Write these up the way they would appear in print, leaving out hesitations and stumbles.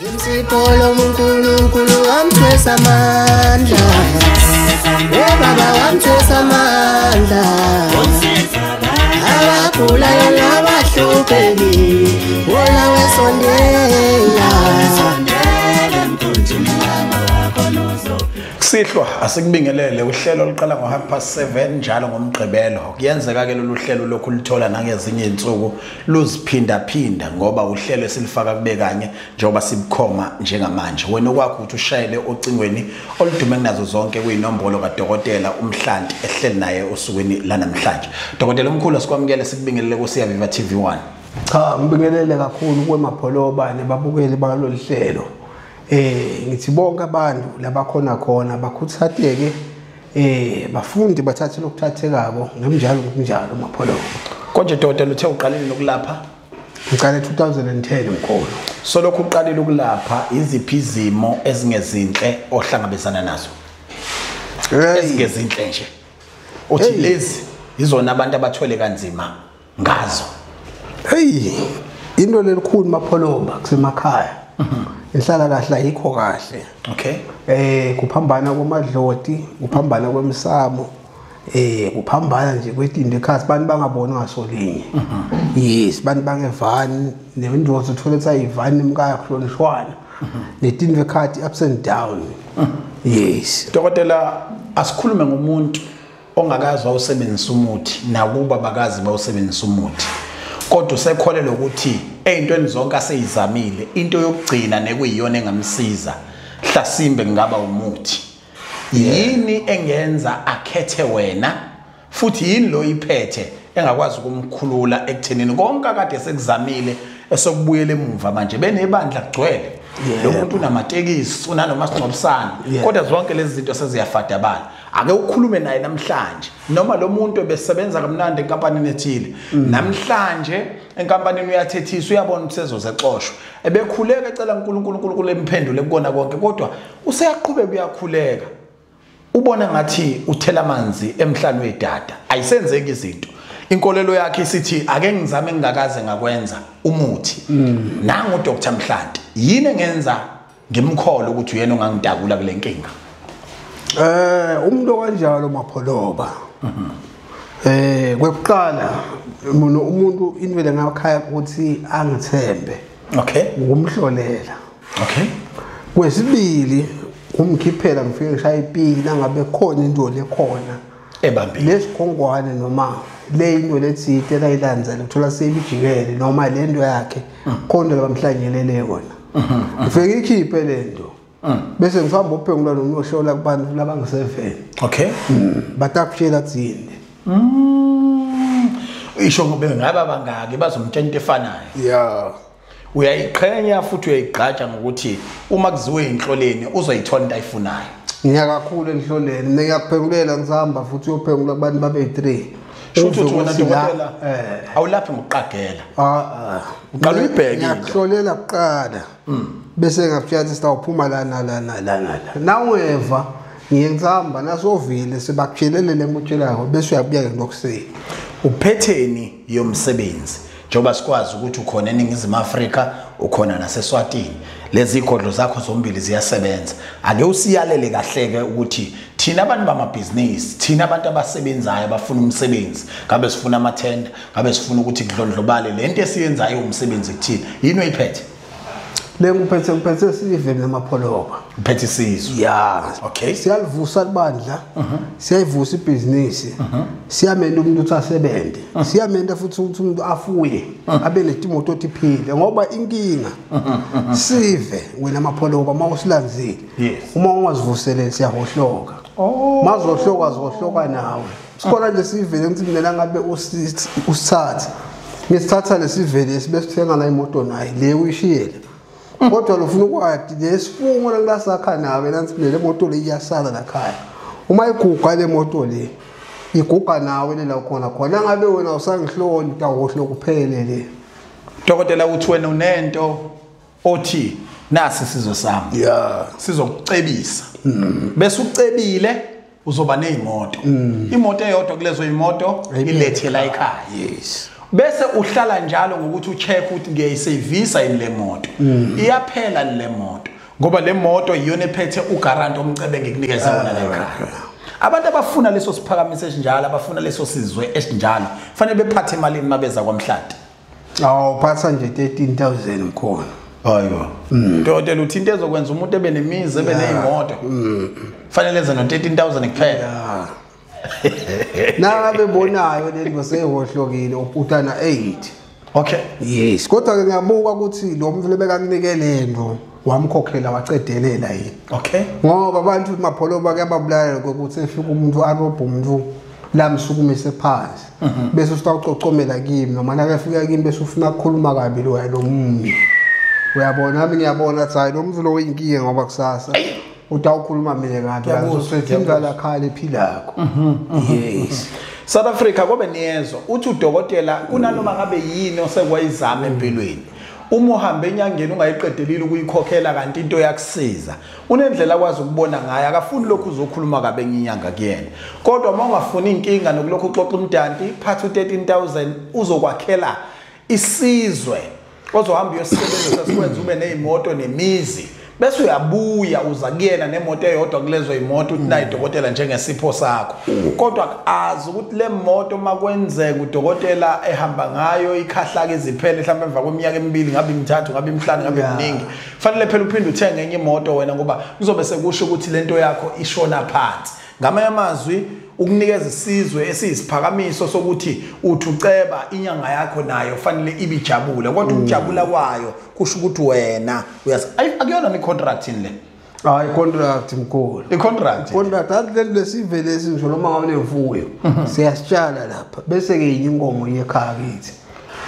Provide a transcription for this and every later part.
Insipho uNkulunkulu wamthwesa amandla. Baba wamthwesa amandla. Abagulayo nabahluphekile, wona wesondela. Kusihlwa asikubingelele uhlelo oluqala ngo-7:30 njalo ngoMgqibelo. Kuyenzeka ke lolu hlelo lokhu lithola nangezinye izinsuku luziphindaphinda ngoba uhlelo esilifaka kube kanye njengoba sibukhoma njengamanje. Wena okwakho ukuthi ushayele ocingweni oludume kunazo zonke kuyinombolo kaDokotela uMhlanti ehleli naye osukwini lanamhlanje. Dokotela omkhulu, asikwamukele sikubingelele kuSiyaviva TV1. Cha, ngibingelele kakhulu kweMapholoba nebabukeli balolu hlelo. Ngithi bonke abantu labakhona khona bakhuthatheke, bafundi bathathe lokuthathekako ngemjalo ngokunjalo Mapholoba. Konje dokotela, uthe uqalile nokulapha? Ngiqale 2010 mkhulu. So lokhu uqalile ukulapha, iziphi izimo ezingezinhle ohlangabezana nazo? Ezingezinhle nje. Uthi lezi izona abantu abathwele kanzima ngazo. Hey, into lelikhulu Mapholoba kusemakhaya. Inhlala kahle ayikho kahle. Okay. Kuphambana kwamadloti, kuphambana kwemsamo, kuphambana nje kwetinto ekhasi abantu bangaboni ngasolinye. Yes, abantu bangevani, nendoda uthole ukuthi ayivani nemkaya kuhlonishwana. Netinto ekhati ups and down. Yes. Dokotela, asikhulume ngomuntu ongakazi wawusebenzisa umuthi nakuba bakazi bawusebenzisa umuthi. Kodwa usekholelwa ukuthi ey'ntweni zonke aseyizamile, into yokugcina nekuyiyona engamsiza hlasimbe kungaba umuthi. Yini engenza akhethe wena, futhi yini lo iphethe engakwazi ukumkhulula ekuthenini konke akade sekuzamile esokubuyela emuva manje benebandla kugcwele. Lo muntu unamatekisi, unanomasingcwabisane, kodwa zonke lezi zinto seziyafadabala. Ake ukhulume naye namhlanje, noma lo muntu ebesebenza kamnandi enkampanini ethile, namhlanje enkampanini uyathethisa, uyabona ukuthi sezozexoshwa, ebekhuleka ecela uNkulunkulu, uNkulunkulu emphendule kukona konke, kodwa useyaqhubeka uyakhuleka, ubona ngathi uthela amanzi emhlane wedada, ayisenzeki izinto. Inkolelo yakhe isithi ake ngizame ngingakaze ngakwenza umuthi. Nangu Dr. Mhlanti, yini engenza ngimkhole ukuthi uyena ongangidakula kule nkinga? Umuntu kanjalo Mapholoba. Kwekuqala mina umuntu invele ngakhaya ukuthi angithembe. Okay. Ukumhlolela. Okay. Kwesibili umkhiphela ngifike ngishaya ipiki nangabe khona into lekhona ebambile. Lesikhongwane noma le into lethite layilandzela uthola seyibijikele noma le nto yakhe khona labamhlanyelele yona. Ngifike ikhiphe le nto. Bese ngihamba uphengula nokuyohlola kubantu labangiseveni. Okay. Batakutshela tsini. Isho ngoba ngaba bangaki bazomtshela into efanayo. Yeah. Uyayiqhenya futhi uyayigqaja ngokuthi uma kuziwe inhloleni uzoyithola into ayifunayo. Ngiya kakhulu enhloleni, mina ngiyakuphengulela ngisahamba futhi uyophengula kubantu babe 3. Shuthi uthi wena dokotela awulaphi ngokuqagela. Uqala uyibheke into. Ngiyakuhlolela kuqala. Bese ngakutshela ukuthi sitawuphuma lana lana lana. Naweva ngiye ngisahamba nasovile sibakutshelele lengikutshelayo bese uyabuya ke ngokuseni. Uphetheni yomsebenzi njengoba sikwazi ukuthi ukhona eNingizimu Afrika, ukhona naseSwatini, lezi igodlo zakho zombili ziyasebenza. Ake usiyalele kahle ke ukuthi thina abantu bamabhizinisi, thina abantu abasebenzayo abafuna umsebenzi, ngabe sifuna amathenda, ngabe sifuna ukuthi kudlondlobale lento esiyenzayo umsebenzi kuthina, yini oyiphethe? Le ngiphethe sive namapholoba. Uphethe isizwe. Yeah. Okay. Siyalivusa ibandla. Siyayivusa ibhizinisi. Siyamenda umuntu ukuthi asebenze. Siyamenda futhi ukuthi umuntu afuye, abe netimoto otiphile ngoba inkinga sive wena mapholoba mawusilanzile. Uma ungazivuseleli siyahohloka. Mazohloka zohloka nawe. Sikhola nje sivele ngithi mina ngabe usithatha. Ngisithatha lesivele sibe sithenga la imoto naye le uyishiyele. Kodwa lofuna ukwadi lesifungo lengasakha nawe nansi le moto le iyasala la khaya. Uma iguga le moto le iguga nawe le la khona khona ngabe wena usangihloli utawuhlo kuphele le. Dokotela uthi wena unento othi nasi sizwe sami. Yeah. Sizokucebisa. Bese ucebile uzoba nezimoto. Imoto eyodwa kulezo imoto ilethela ekhaya. Yes. Bese uhlala njalo ngokuthi ucheck ukuthi ngiyayisevisa yini le moto. Iyaphela le moto ngoba le moto iyona ephethe uguarantee omcebe ngikunikeza wona la ekhaya. Abantu abafuna leso siphakamiso esinjalo, abafuna leso sizwe esinjalo, fanele bephathe imali mabeza kwaMhlati. Awuphatha nje 13,000 mkhona. Hayibo. Dokotela uthi into ezokwenza umuntu ebe nemizi ebe nezimoto. Fanele eze no 13,000 kuphela. Nangabe bonayo lento seyihohlokile utana 8. Okay. Yes, kodwa ke ngiyabuka ukuthi lo muntu lebekakunike lento wamkhokhela wacedelela yini. Okay. Ngoba abantu mapholoba kuyababulala ukuthi efika umuntu arobhe umuntu lamsukumise phansi. Bese usitawucocomela kimi noma nakafika kimi bese ufuna ukukhuluma kabi lo lo muntu. Uyabona nami ngiyabona ukuthi hayi lo muntu lo uyinkinga ngoba kusasa utawukhuluma mina kabi azosethinga la khale ephilakho. Yes. South Africa kobe niyezwa uthi udokotela kunanoma ngabe yini osekwayizama empilweni. Uma uhambe enyangeni ungayiqedelile ukuyikhokhela kanti into yakusiza. Unendlela akwazi ukubona ngayo, akafuni lokhu uzokhuluma kabe inyanga kuyena. Kodwa uma ungafuni inkinga nokulokhu uxoxa umdanti, phatha u13,000 uzokwakhela isizwe. Ozohamba uyosebenzisa sikwenza ube nezimoto nemizi. Bese uyabuya uza kuyena nemoto eyodwa kulezo imoto uthi nayi dokotela njengesipho sakho. Kodwa azi ukuthi le moto makwenzeka udokotela ehamba ngayo ikhahlaka iziphele mhlawumbe emva kweminyaka emibili ngabe imithathu ngabe imihlanu ngabe eminingi. Fanele phela uphinde uthenge enye imoto wena ngoba kuzobe sekusho ukuthi lento yakho ishona phansi. Ngamanye amazwi ukunikeza isizwe esiyisiphakamiso sokuthi uthi uceba inyanga yakho nayo fanele ibijabule, kodwa ukujabula kwayo kusho ukuthi wena uyazi. Akuyona ni contract le. Hayi contract mkhulu. I contract. Contract athi lesivele ngisho noma ngabe nemfuyo. Siyasitshala lapha bese ke yinye inkomo yekhaya kithi.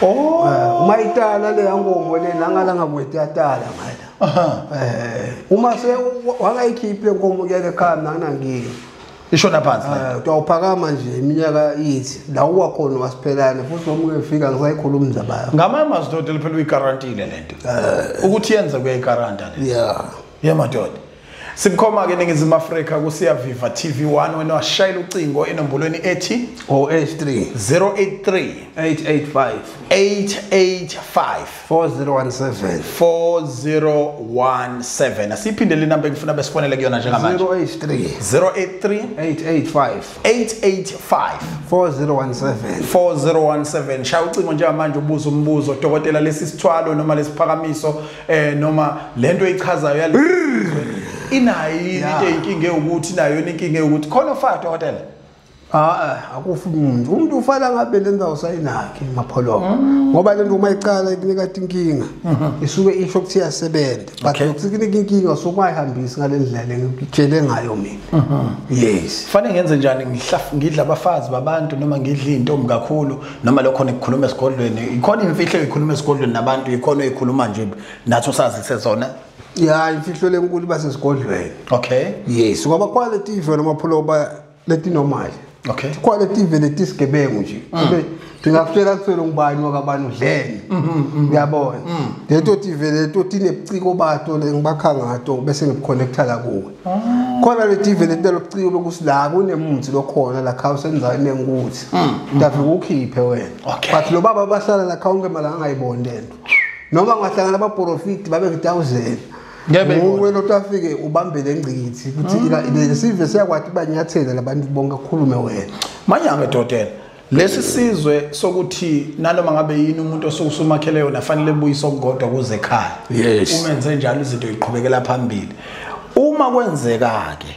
Oh, uma itala le yankomo le nangala ngakwethu yatala ngala. Uma se wangayikhiphi lenkomo kuyele ekhaya mina nginankinga. Ishona phansi la. Utawuphakama nje iminyaka ithi la uwakhona wasiphelane futhi noma ungefika ngisayikhuluma indaba yakho. Ngamanye amazwi dokotela phela uyigarantile lento. Ukuthi yenze kuyayigaranta le. Yeah. Yeah madoda. Sibukhoma ke eNingizimu Afrika kuSiyaviva TV1 wena washayela ucingo enombolweni ethi 083 083 885 885 4017 4017. Asiphinde le number engifuna besifonele kuyona njengamanje. 083 083 885 885 4017 4017. Shaya ucingo njengamanje ubuza umbuzo dokotela lesi sithwalo noma lesiphakamiso noma lento eyichazayo yale inayo into eyinkinga ukuthi nayo inkinga ukuthi khona ufaka dokotela. Akufi umuntu. Umuntu ufala ngabe le ndawo sayinakhe mapholoba. Ngoba lento uma icala ikunika inkinga isuke isho ukuthi iyasebenza. But ukunika inkinga sokuyihambisa ngale ndlela engikutshele ngayo mina. Yes. Fanele ngenze njani ngidla abafazi babantu noma ngidla intombi kakhulu noma lokho nikukhuluma esigodlweni. Ikhona imfihlo eyikhuluma esigodlweni nabantu, ikhona eyikhuluma nje nathi usazise zona. Ya imfihlo lenkulu basesigodlweni. Okay. Yes, ngoba quality ivela mapholoba letinormal. Okay. Quality vele tisigebengu nje. Ngingakutshela kuthwele ngubani wakabani udleni. Uyabona. Leto tivele leto tinebuciko bato lengibakha ngato bese ngikuconnecta la kuwe. Khona le tivele lelobuciko lokuthi la kunemuthi lokhona la khaya usenzaweni engukuthi. Ndafika ukhiphe wena. But lo baba bahlala la khaya onke malanga angayiboni lento. Noma ngahlangana abaprofiti babe ngi1000. Ngebe lo tafike ubambe lengcithi ukuthi lesive siyakwathi banyathele labantu bonke khulume wena. Manje dokotela lesi sizwe sokuthi nanoma ngabe yini umuntu osukusumakhele yona fanele ebuyise okukodwa kuze ekhaya. Yes. Umenze njalo izinto iqhubekela phambili. Uma kwenzeka ke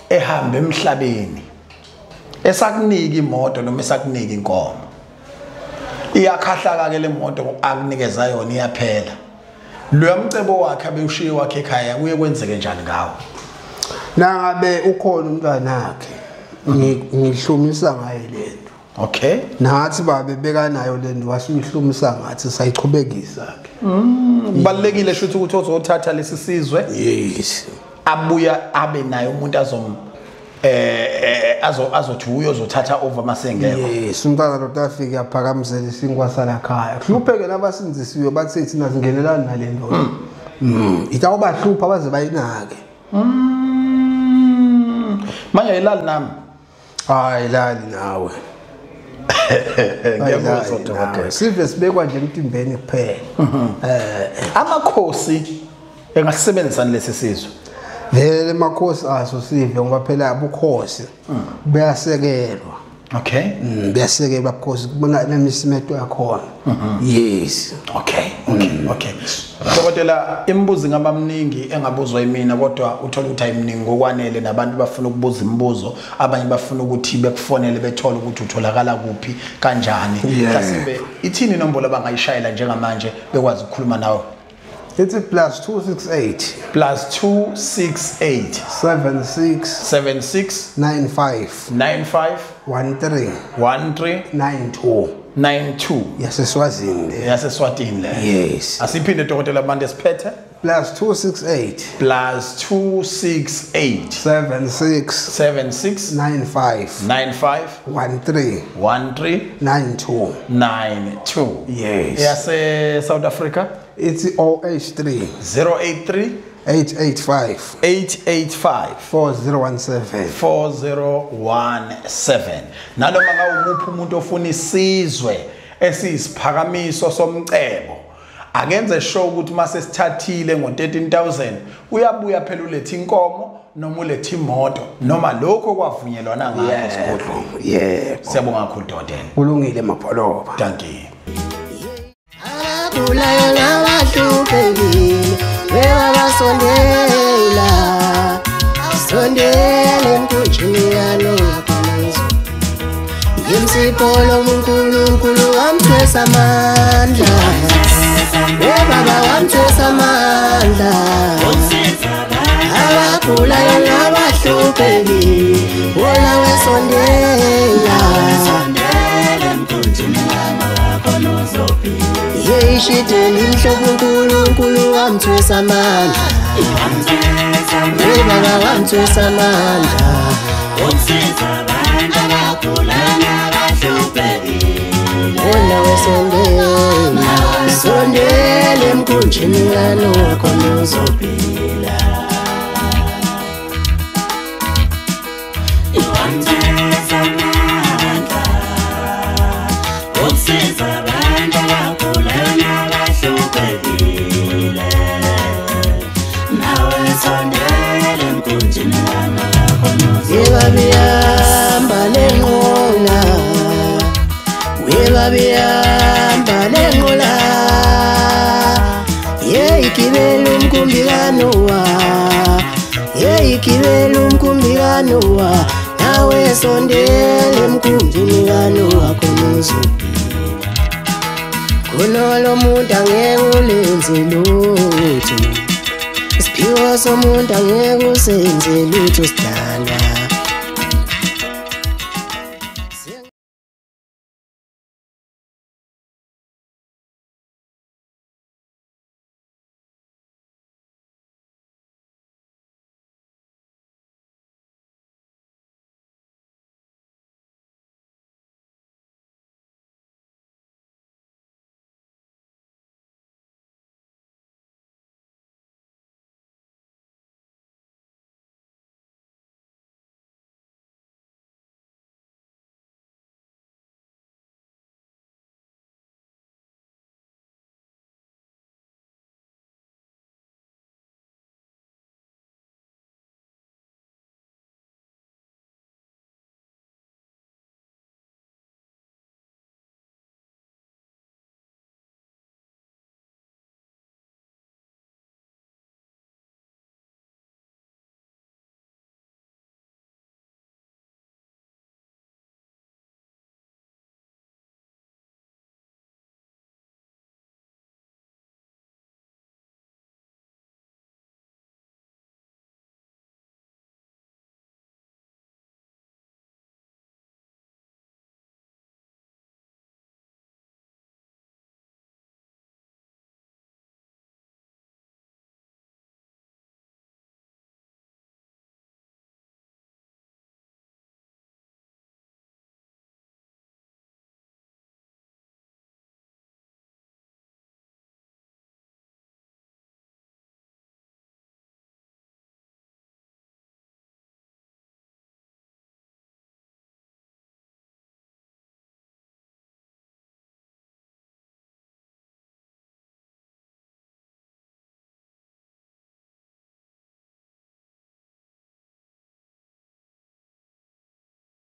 ehamba emhlabeni esakunika imoto noma esakunika inkomo, iyakhahlaka ke le moto akunikeza yona iyaphela. Lo mcebo wakhe abewushiye wakhe ekhaya kuye kwenzeke njani ngawo? Nangabe ukhona umntwana wakhe ngihlumisa ngaye lento. Okay. Nathi babe beka nayo lento wasihlumisa ngathi sayichubekisa ke. Kubalekile shuthi ukuthi ozothatha lesi sizwe. Yes. Abuya abe naye umuntu azom azothi uyozothatha over masengekho. Yes, umntwana lo tafika yaphakamisela isinkwa salakhaya. Kuhlupheke labasinzisiwe bathi thina singenelani nalento. Itawubahlupha baze bayinake. Manje ilali nami. Hayi lali nawe. Ngiyakuzwa dokotela. Sive sibekwa nje emtimbeni kuphela. Amakhosi engasebenzisana lesi sizwe. Vele amakhosi aso sive ngoba phela abukhosi buyasekelwa. Okay. Buyasekelwa ubukhosi kubona nemisimeto yakhona. Yes. Okay. Okay. Dokotela, imibuzo ingaba mningi engabuzwa yimina kodwa uthola ukuthi ayiminingi ngokwanele nabantu bafuna ukubuza imibuzo, abanye bafuna ukuthi bekufonele bethole ukuthi utholakala kuphi kanjani. Mhlasimbe ithini inombolo abangayishayela njengamanje bekwazi ukukhuluma nawe? It's +268 +268 76 76 95 95 13 13 92 92. Yaseswazini le. Yaseswatini le. Yes. Asiphinde dokotela abantu esiphethe. +268 +268 76 76 95 95 13 13 92. 92. Yes. Yase South Africa It's 083 083 885 885 4017 4017. Nanoma ngawumuphi umuntu ofuna isizwe esiyisiphakamiso somcebo, akenze sure ukuthi mase sithathile ngo-13,000 uyabuya phela ulethe inkomo noma ulethe imoto noma lokho kwavunyelwana ngakho esigodlweni. Yebo. Siyabonga kakhulu dokotela. Kulungile Mapholoba. Thank you. Abagulayo nabahluphekile bebabasondela, sondela emkhunjini kaNowa khona. Yimsipho lomuNkulunkulu wamthwesa amandla, webaba wamthwesa amandla. Abagulayo nabahluphekile wona wesondela, yeyishideli imhlophe uNkulunkulu wamthwesa amandla, webaba wamthwesa amandla. Wona wesondela, sondela emkhunjini kaNowa khona uzophila. Webabihamba lenqola, webabihamba lenqola, yeyigibela umkhumbi kaNowa, yeyigibela umkhumbi kaNowa, nawe sondela emkhunjini kaNowa khona uzophila. Khona muntu angeke ulenze lutho, isiphiwo somuntu angeke usenze lutho sidalwa.